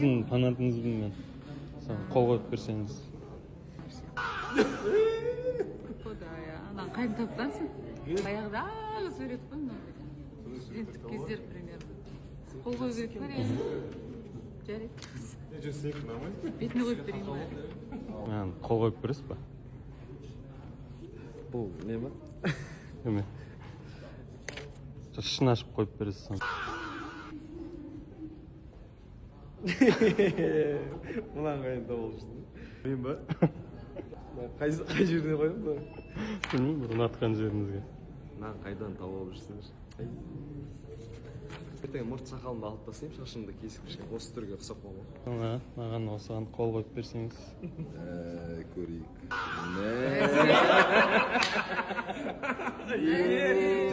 Сіздің фанатыңызбын мен. Соны қол қойып берсеңіз. Құдай, ананы қайдан тапқансың? Баяғыдағы сурет қой мынау деген. Студенттік кездер примерно. Қол қою керек па, реально? Жарайды. Бетіне қойып берейін ба? Маған қол қойып бересіз ба? Бұл не ма? Неме? Ішін ашып қойып бересіз соны. Мынаны қайдан тауып алып жүрсің? Мен ба? Қай жеріне қоямын мына? Білмеймін, бір ұнатқан жеріңізге. Мынаны қайдан тауып алып жүрсіңдер? Ертең мұрт сақалымды алып тастаймын, шашымды кесіп, кішкене осы түрге ұқсап қалмау. Мына, маған осыған қол қойып берсеңіз. Көрейік.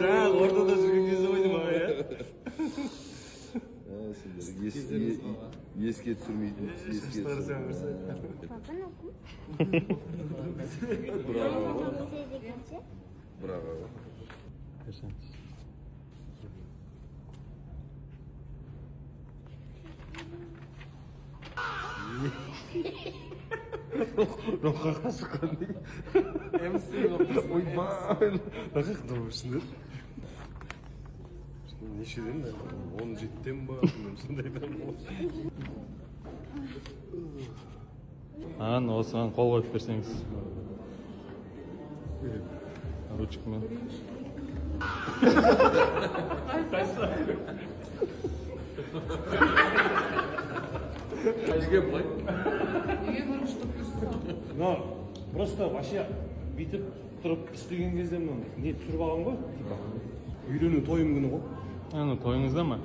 Жаңағы ортада жүрген кезде ғой деймін аға, иә? Сендер еске түсірмейтін, еске Дегенше. Бірақ Берсеңіз. Рухаға шыққан. Ойбай, мына қаяқтан тауып жүрсіңдер? Нешеден? 17-ден ба, білмеймін, сондайдан. Маған осыған қол қойып берсеңіз. Ручкамен. Неге көрініш қылып тұрсыз? Мына просто вообще бүйтіп тұрып істеген кезде мына не түсіріп алған ғой, типа үйлену тойым күні ғой. Ана тойыңызда ма?